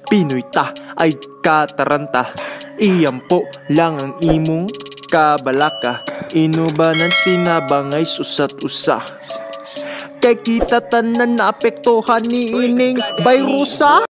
Pinoy ta ay kataranta. Iyampo lang ang imong kabalaka. Inubanan sinabangay susat usa. Kay kita tanan naapektuhan ni ining virusa.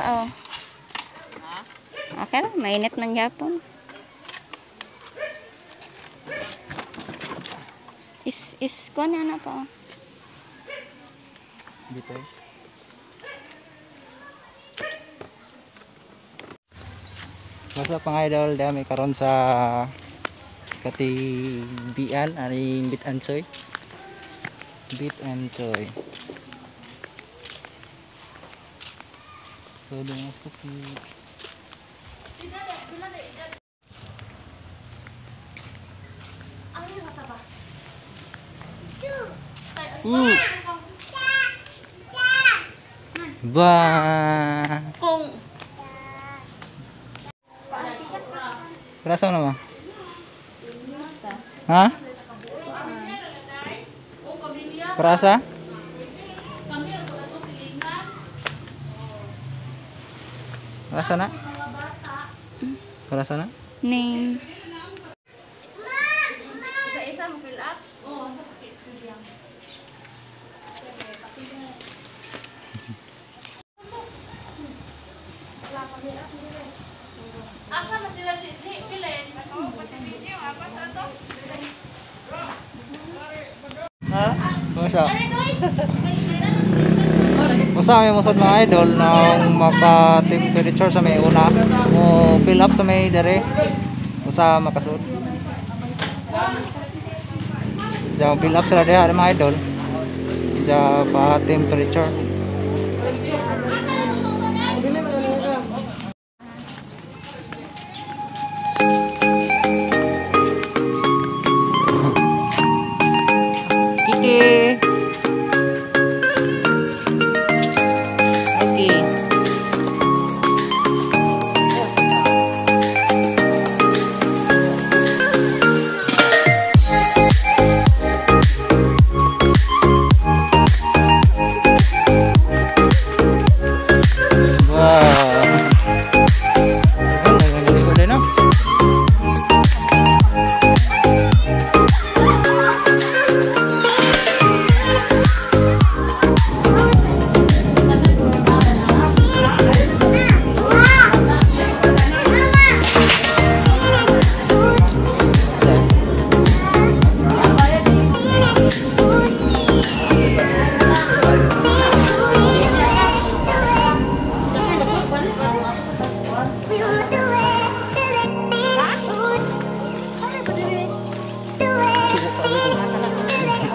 Oo. Okay lang, mainit man gyapon. Is kuan na pa. Dito. What's up mga idol, dami karon sa Katibian aning Bit and Choy. Bit and Choy. So, ba. Rasa naman? Ha? Rasa? Rasa na? Rasa na? Name. Asa na sila Chichi? Pilen. Ha? Basta. Basta may musod mga idol nang maka-temperature sa may una o fill up sa may dere. Usa makasud. Diyan fill up sila diha mga idol. Diyan pa temperature. Kiki. Okay.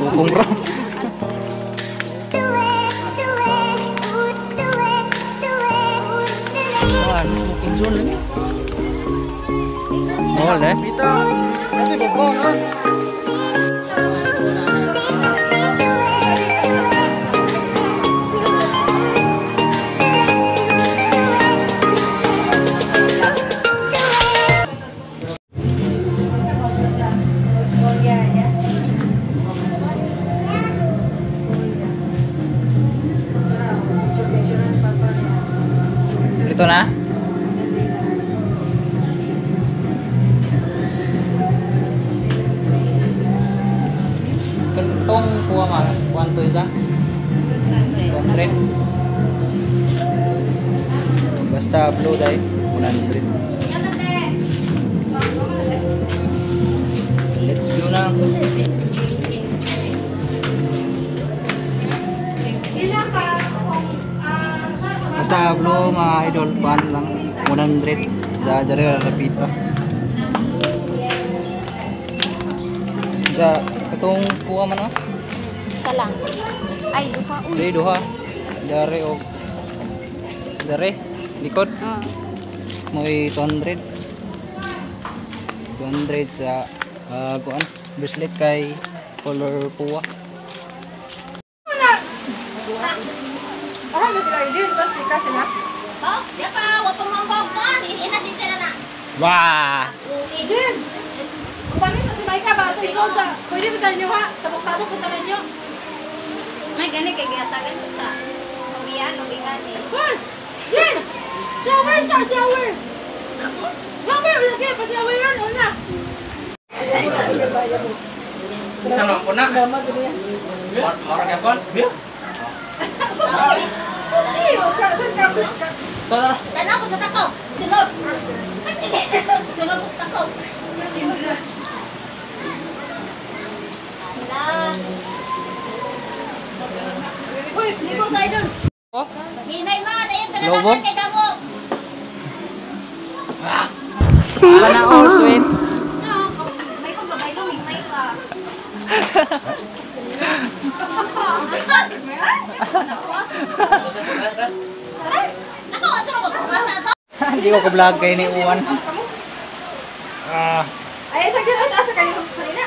Kung bro. Smoking zone lagi. Mall eh. Nanti bobong ah. Ito na. Kentong kuha ma, kuanto isa? 200. Basta blue dai 100. Let's go na. Basta blue mga idol, kuan lang 100. Dere rapito. Ja, katong kuha man oh. Isa lang. Ay, duha. Uy. Dere duha. Dere og dere likod. Moy 200. 200 sa kuan bracelet kay color puwa. Wah. Jin. Paano sa si Maika ba? Ito isol sa pwede ba tayo ha? Tabok-tabok po tayo nyo. May gani kay gihatagan ko sa uwian, uwian eh. Hoy! Jin! Shower sa shower! Shower! Lagi! Pa-shower yun! Una! Sama po na. Marang yapon? Tanaw ko sa takaw. Sunod. Sunod ko sa takaw. Uy, ligo sa idol. Oh? Hinay ma, dayon Lobo? talaga kay damo. Sana all sweet. May kong babay no, may ka. Nako, ato ko basa ato. Hindi ko ko-vlog kay ni Uwan. Ay, sa gano'n, asa kayo sa ina?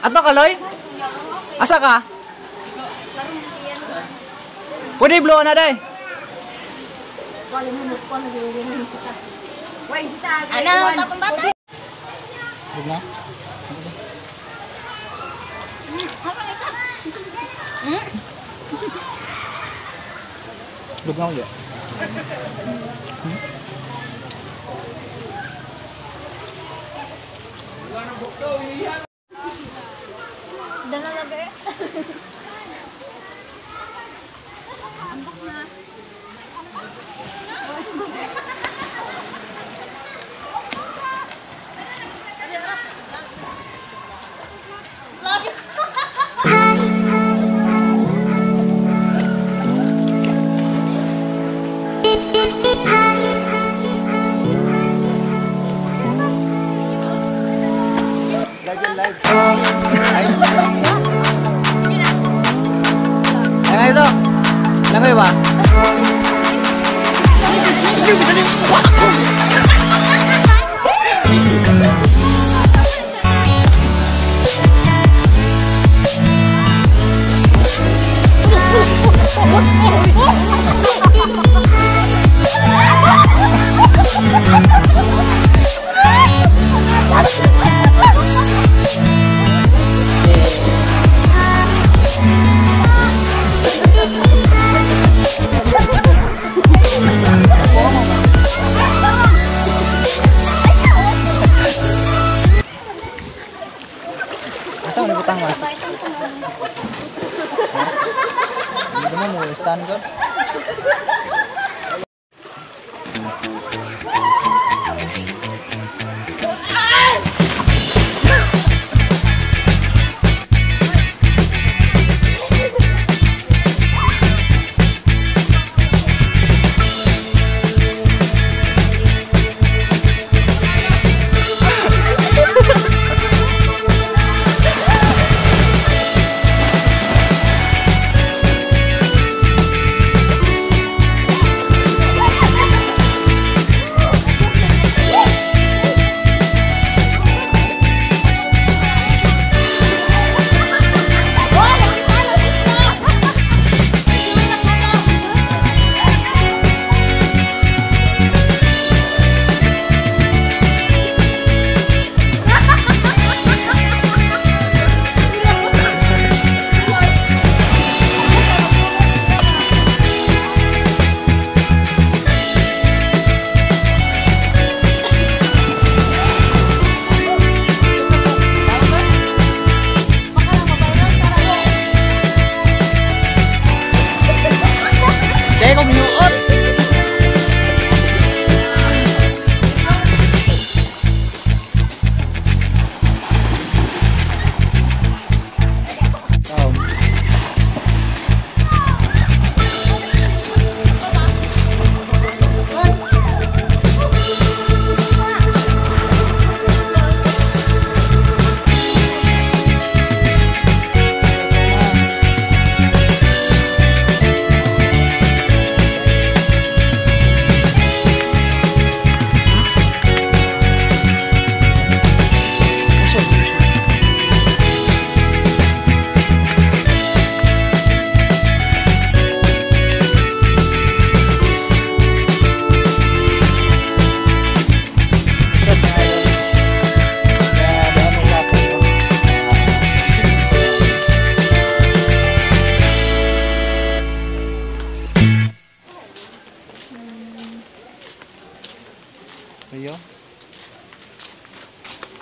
Ato ka, Loy? Asa ka? Pwede blow na day. Ano, tapong bata? Bug na. Bug na ulit. Dala lagi. Ay, ito. Langoy ba? Asa mo butang man? Hindi mo mo stand ko.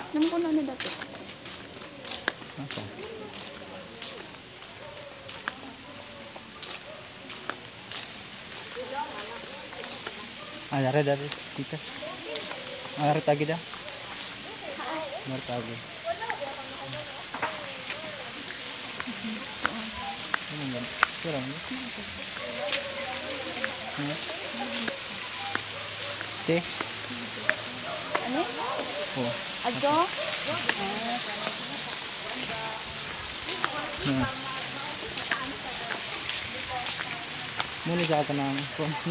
Naman ko na ni dati. Asa? Ah, dare dare tikas. Ah, dare tagi da. Dare tagi. Ano yan? Kurang ni. Si? Ano? Oh. Adto? Muna siya ka ng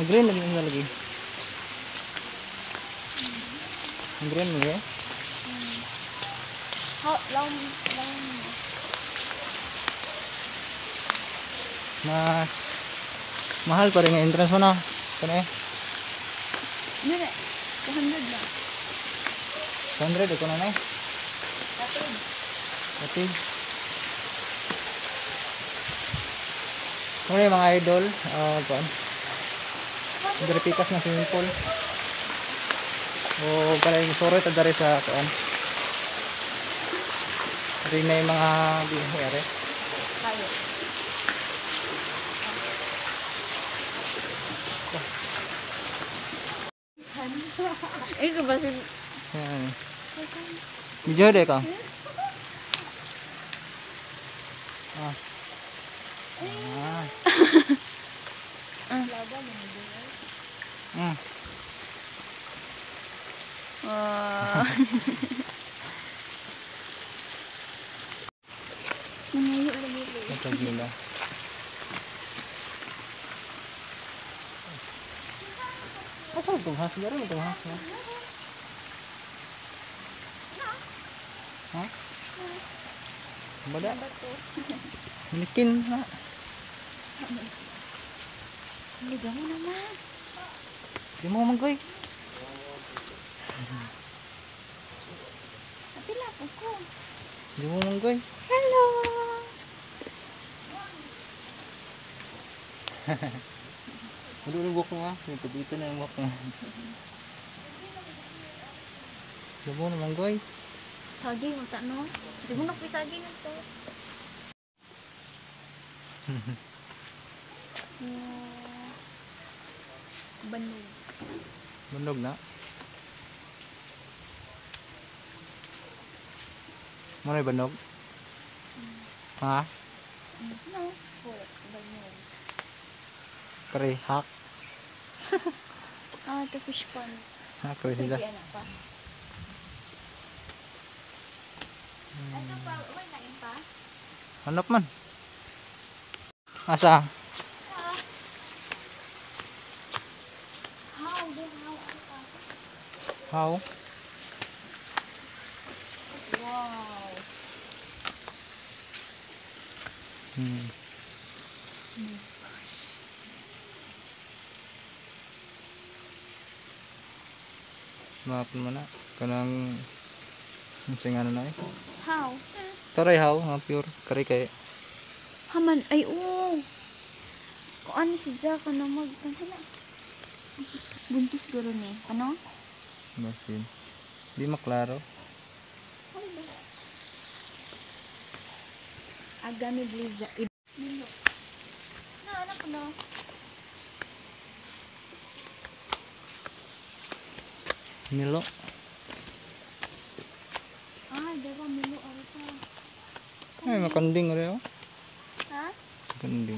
nag-green lagi na lagi. Nag-green lagi. How long long Mas mahal pa rin ang entrance mo na. Kano eh? Dire. 200 lang. 200 ako na eh. Pati. Muna yung mga idol, kuan. Diri pikas na swimming pool. O pala yung sorry ta diri sa kuan. Diri na yung mga binuhi are. Tayo. Eh, ka ba si... Yan. Video de ka. Ah. Ah. Mm. Ah. Nangayo lagi ko. Ito gila. Asa itong has? Meron itong has, no? Ha? Bada. Milikin na. Hindi mo naman. Di mo manggoy. Apila po ko. Di mo manggoy. Hello. Ano yung buhok mo ha? May pagdito na yung buhok mo. Di mo naman goy. Saging uta no. Di mo na saging ito. Banog. Banog na. Mo na banog? Ha? No. Banog. Kare, hak. Ah, the fish pond. Hak, kare sila. Pwede ano pa. Ano pa? Uy, kain pa? Hanap man. Asa? How? Do how? How? Wow. Mapon mo na. Kanang unsa nga na eh. How? Taray how nga pure kare kay. Haman ay oo. Kuan si Jack ano mag kana. Buntis guro ni. Ano? Basin. Di maklaro. Agami bliza. Milo. Na anak no. Milo. Ah, diba Milo ari pa. Ay, makanding rin oh. Ha? Kanding.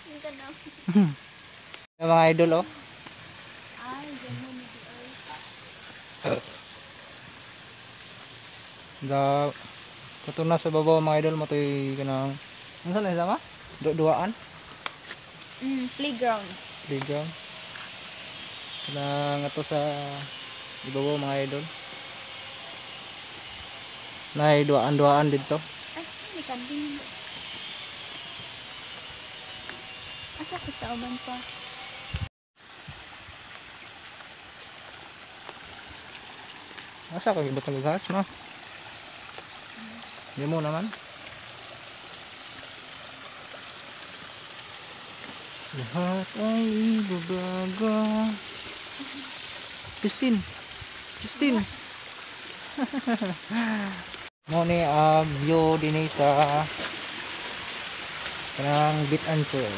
Hindi ka na. Yung mga idol oh. Ay, ganun ni Da katuna sa babaw mga idol mo to'y kanang ano na sama? Duaan? Playground. Playground. Kanang ato sa ibabaw mga idol. Nay duaan-duaan dito. Ay, may kanding. Asa kita uban pa? Asa ka gibot ng gas ma? Di mo naman. Lahat ay ibabago. Christine. Christine. Mo ni ang view dinhi sa kanang Bit-an Trail,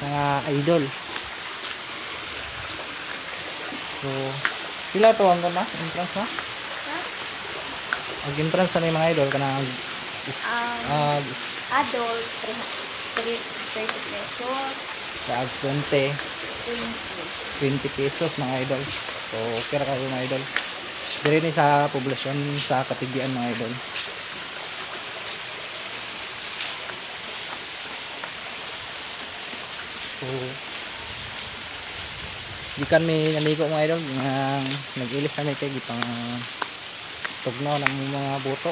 mga idol. So, pila to ang na entrance na? Ang entrance sa mga idol kanang adult 30 pesos. Sa 20 pesos mga idol. So, okay ra kayo mga idol. Diri ni sa poblasyon sa Katigian mga idol. So, gikan mi naligo mga idol, nang nag-ilis kami kay gipang tugnaw ng mga buto.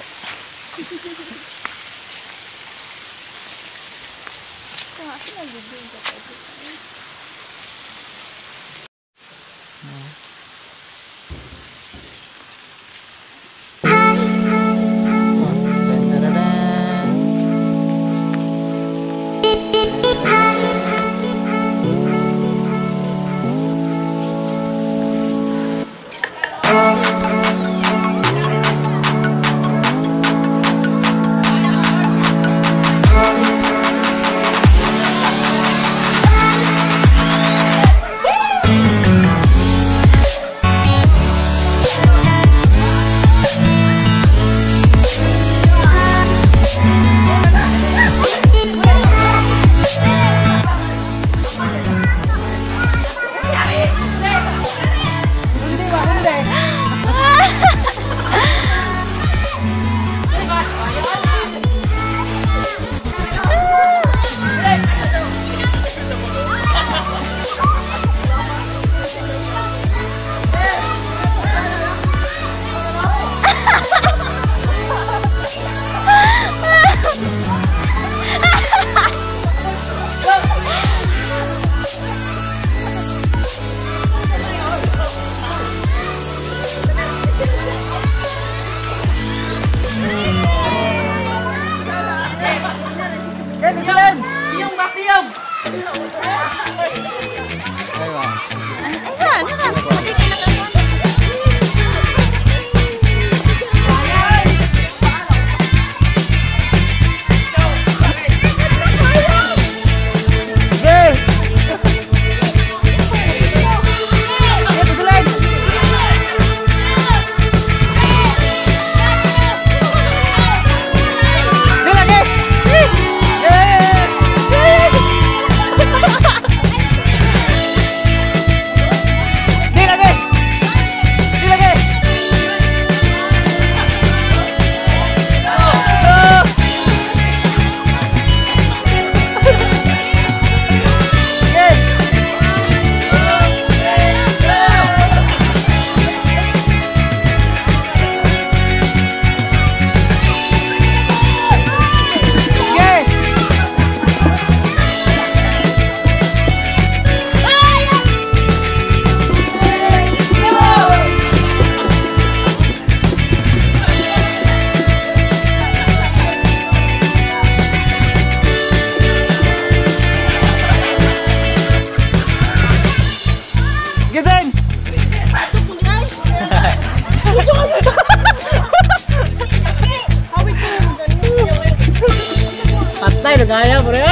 Patay na kaya pre.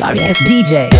Sorry ass DJ.